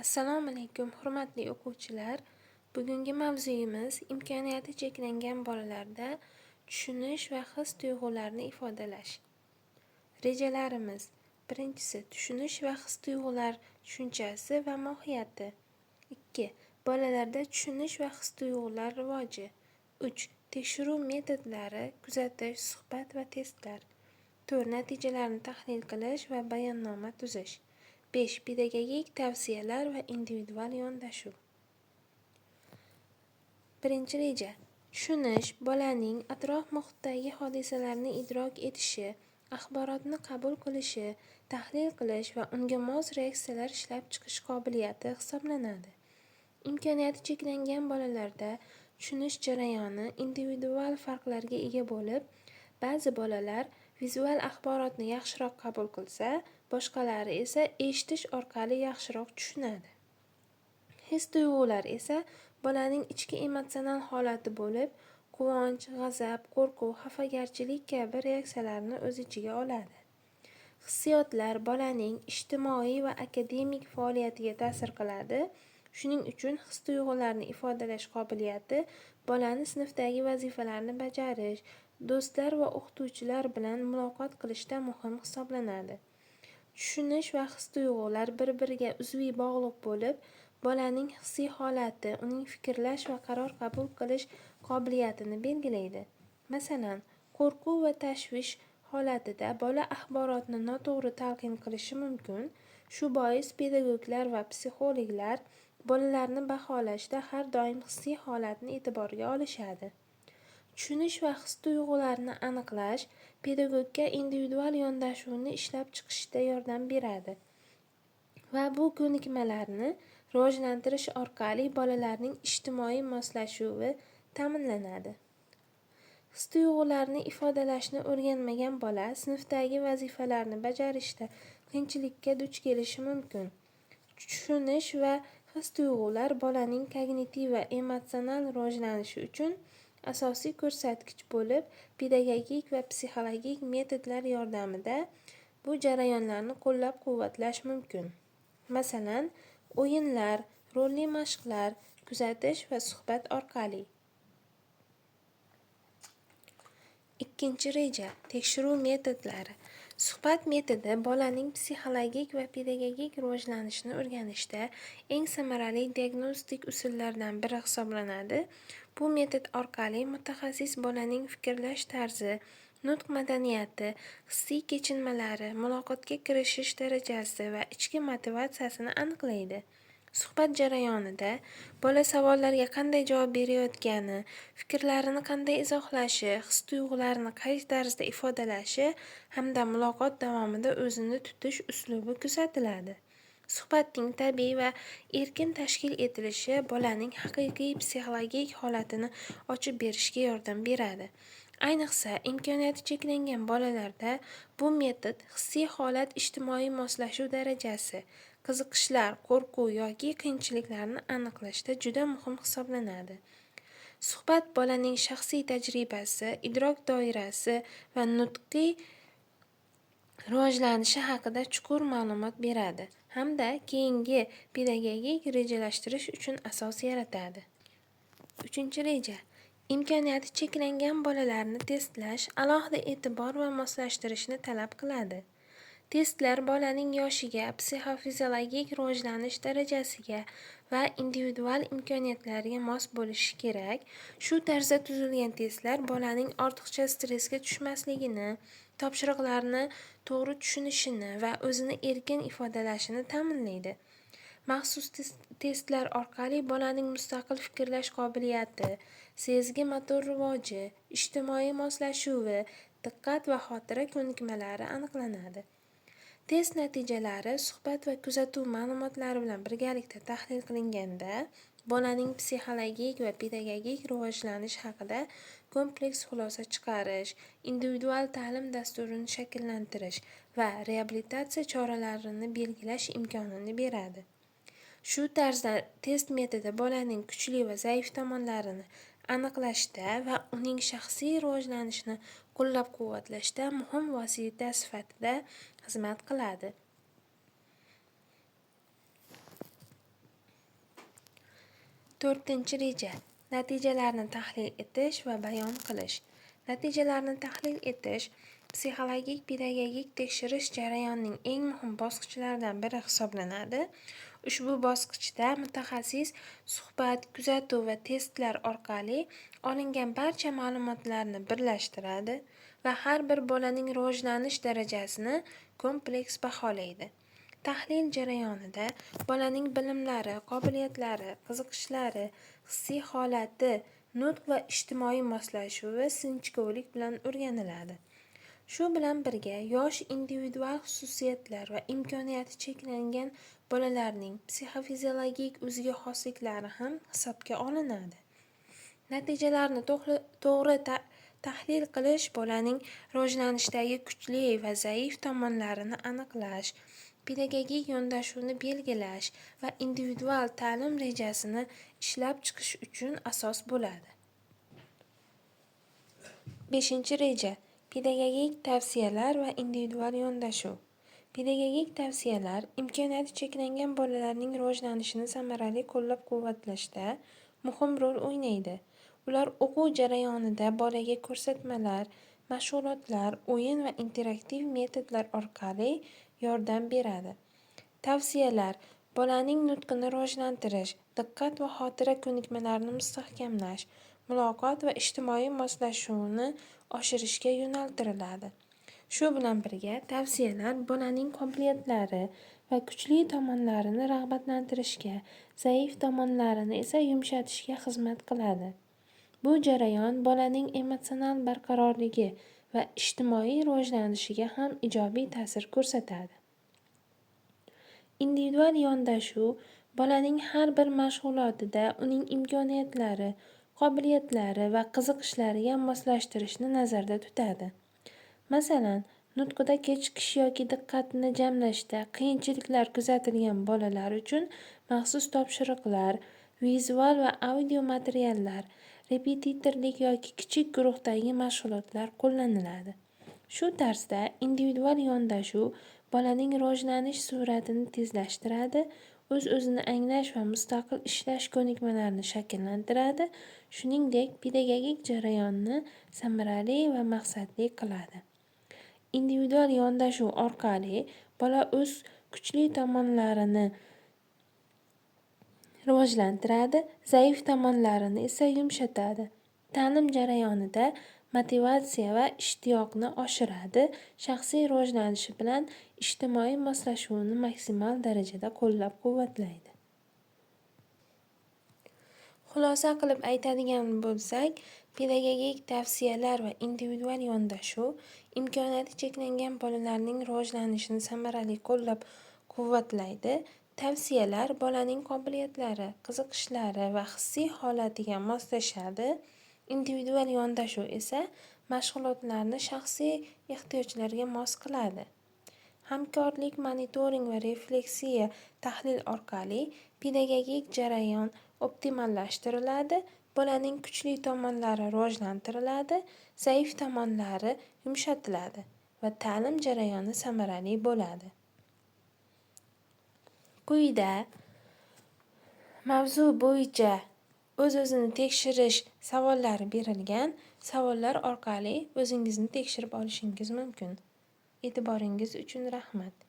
Assalomu alaykum, hurmatli o'quvchilar. Bugungi mavzuyimiz imkoniyati cheklangan bolalarda tushunish va his-tuyg'ularni ifodalash. Rejalarimiz: birinchisi, tushunish va his-tuyg'ular tushunchasi va mohiyati. 2. Bolalarda tushunish va his-tuyg'ular rivoji. 3. Tekshiruv metodlari, kuzatish, suhbat va testlar. 4. Natijalarni tahlil qilish va bayonnoma tuzish. 5. Pedagogik tavsiyalar va individual yondashuv. Birinchi reja. Tushunish bolaning atrof muhitdagi hodisalarni idrok etishi, axborotni qabul qilishi, tahlil qilish va unga mos reaksiyalar ishlab chiqish qobiliyati hisoblanadi. Imkoniyati cheklangan bolalarda tushunish jarayoni individual farqlarga ega bo'lib, ba'zi bolalar vizual axborotni yaxshiroq qabul qilsa, boshqalari esa eshitish orqali yaxshiroq tushunadi. His-tuyg'ular esa bolaning ichki emotsional holati bo'lib, quvonch, g'azab, qo'rquv, xafagarchilik kabi reaksiyalarni o'z ichiga oladi. Hissiyotlar bolaning ijtimoiy va akademik faoliyatiga ta'sir qiladi. Shuning uchun his-tuyg'ularni ifodalash qobiliyati bolani sinfdagi vazifalarni bajarish, do'stlar va o'qituvchilar bilan muloqot qilishda muhim hisoblanadi. Tushunish va his-tuyg'ular bir-biriga uzviy bog'liq bo'lib, bolaning hissiy holati uning fikrlash va qaror qabul qilish qobiliyatini belgilaydi. Masalan, qo'rquv va tashvish holatida bola axborotni noto'g'ri talqin qilishi mumkin. Shu bois pedagoglar va psixologlar bolalarni baholashda har doim hissiy holatni e'tiborga olishadi. Tushunish va his-tuyg'ularni aniqlash pedagogga individual yondashuvni ishlab chiqishda yordam beradi va bu ko'nikmalarni rivojlantirish orqali bolalarning ijtimoiy moslashuvi ta'minlanadi. His-tuyg'ularni ifodalashni o'rganmagan bola sinfdagi vazifalarni bajarishda qiyinchilikka duch kelishi mumkin. Tushunish va his-tuyg'ular bolaning kognitiv va emotsional rivojlanishi uchun asosiy ko'rsatkich bo'lib, pedagogik va psixologik metodlar yordamida bu jarayonlarni qo'llab-quvvatlash mumkin. Masalan, o'yinlar, rolli mashqlar, kuzatish va suhbat orqali. Ikkinchi reja. Tekshiruv metodlari. Suhbat metodi bolaning psixologik va pedagogik rivojlanishini o'rganishda eng samarali diagnostik usullardan biri hisoblanadi. Bu metod orqali mutaxassis bolaning fikrlash tarzi, nutq madaniyati, hissiy kechinmalari, muloqotga kirishish darajasi va ichki motivatsiyasini aniqlaydi. Suhbat jarayonida bola savollarga qanday javob berayotgani, fikrlarini qanday izohlashi, his-tuyg'ularini qaysi tarzda ifodalashi hamda muloqot davomida o'zini tutish uslubi kuzatiladi. Suhbatning tabiiy va erkin tashkil etilishi bolaning haqiqiy psixologik holatini ochib berishga yordam beradi. Ayniqsa, imkoniyati cheklangan bolalarda bu metod hissiy holat, ijtimoiy moslashuv darajasi, qiziqishlar, qo'rquv yoki qiyinchiliklarni aniqlashda juda muhim hisoblanadi. Suhbat bolaning shaxsiy tajribasi, idrok doirasi va nutqiy rivojlanishi haqida chuqur ma'lumot beradi hamda keyingi pedagogik rejalashtirish uchun asos yaratadi. Uchinchi reja. Imkoniyati cheklangan bolalarni testlash alohida e'tibor va moslashtirishni talab qiladi. Testlar bolaning yoshiga, psixofiziologik rivojlanish darajasiga va individual imkoniyatlariga mos bo'lishi kerak. Shu tarzda tuzilgan testlar bolaning ortiqcha stressga tushmasligini, topshiriqlarni to'g'ri tushunishini va o'zini erkin ifodalashini ta'minlaydi. Maxsus testlar orqali bolaning mustaqil fikrlash qobiliyati, sezgi motor rivoji, ijtimoiy moslashuvi, diqqat va xotira ko'nikmalari aniqlanadi. Test natijalari suhbat va kuzatuv ma'lumotlari bilan birgalikda tahlil qilinganda, bolaning psixologik va pedagogik rivojlanish haqida kompleks xulosa chiqarish, individual ta'lim dasturini shakllantirish va reabilitatsiya choralarini belgilash imkonini beradi. Shu tarzda test metodi bolaning kuchli va zaif tomonlarini aniqlashda va uning shaxsiy rivojlanishini qo'llab-quvvatlashda muhim vosita sifatida xizmat qiladi. 4-reja. Natijalarni tahlil etish va bayon qilish. Natijalarni tahlil etish psixologik pedagogik tekshirish jarayonining eng muhim bosqichlaridan biri hisoblanadi. Ushbu bosqichda mutaxassis suhbat, kuzatuv va testlar orqali olingan barcha ma'lumotlarni birlashtiradi va har bir bolaning rivojlanish darajasini kompleks baholaydi. Tahlil jarayonida bolaning bilimlari, qobiliyatlari, qiziqishlari, hissiy holati, nutq va ijtimoiy moslashuvi sinchkovlik bilan o'rganiladi. Shu bilan birga yosh individual xususiyatlar va imkoniyati cheklangan bolalarning psixofiziologik o'ziga xosliklari ham hisobga olinadi. Natijalarni to'g'ri tahlil qilish bolaning rivojlanishdagi kuchli va zaif tomonlarini aniqlash, pedagogik yondashuvni belgilash va individual ta'lim rejasini ishlab chiqish uchun asos bo'ladi. 5-reja. Pedagogik tavsiyalar va individual yondashuv. Pedagogik tavsiyalar imkoniyati cheklangan bolalarning rivojlanishini samarali qo'llab-quvvatlashda muhim rol o'ynaydi. Ular o'quv jarayonida bolaga ko'rsatmalar, mashg'ulotlar, o'yin va interaktiv metodlar orqali yordam beradi. Tavsiyalar bolaning nutqini rivojlantirish, diqqat va xotira ko'nikmalarini mustahkamlash, muloqot va ijtimoiy moslashuvni oshirishga yo'naltiriladi. Shu bilan birga tavsiyalar bolaning qobiliyatlari va kuchli tomonlarini rag'batlantirishga, zaif tomonlarini esa yumshatishga xizmat qiladi. Bu jarayon bolaning emotsional barqarorligi va ijtimoiy rivojlanishiga ham ijobiy ta'sir ko'rsatadi. Individual yondashuv bolaning har bir mashg'ulotida uning imkoniyatlari, qobiliyatlari va qiziqishlariga moslashtirishni nazarda tutadi. Masalan, nutqida kechikish yoki diqqatni jamlashda qiyinchiliklar kuzatilgan bolalar uchun maxsus topshiriqlar, vizual va audio materiallar, repetitorlik yoki kichik guruhdagi mashg'ulotlar qo'llaniladi. Shu tarzda individual yondashuv bolaning rivojlanish sur'atini tezlashtiradi, o'z-o'zini anglash va mustaqil ishlash ko'nikmalarini shakllantiradi, shuningdek, pedagogik jarayonni samarali va maqsadli qiladi. Individual yondashuv orqali bola o'z kuchli tomonlarini rivojlantiradi, zaif tomonlarini esa yumshatadi. Ta'lim jarayonida motivatsiya va ishtiyoqni oshiradi, shaxsiy rivojlanishi bilan ijtimoiy moslashuvni maksimal darajada qo'llab-quvvatlaydi. Xulosa qilib aytadigan bo'lsak, pedagogik tavsiyalar va individual yondashuv imkoniyati cheklangan bolalarning rivojlanishini samarali qo'llab-quvvatlaydi. Tavsiyalar bolaning qobiliyatlari, qiziqishlari va hissiy holatiga moslashadi. Individual yondashuv esa mashg'ulotlarni shaxsiy ehtiyojlarga mos qiladi. Hamkorlik, monitoring va refleksiya tahlil orqali pedagogik jarayon optimallashtiriladi, bolaning kuchli tomonlari rivojlantiriladi, zaif tomonlari yumshatiladi va ta'lim jarayoni samarali bo'ladi. Quyida mavzu bo'yicha o'z-o'zini tekshirish savollari berilgan. Savollar orqali o'zingizni tekshirib olishingiz mumkin. E'tiboringiz uchun rahmat.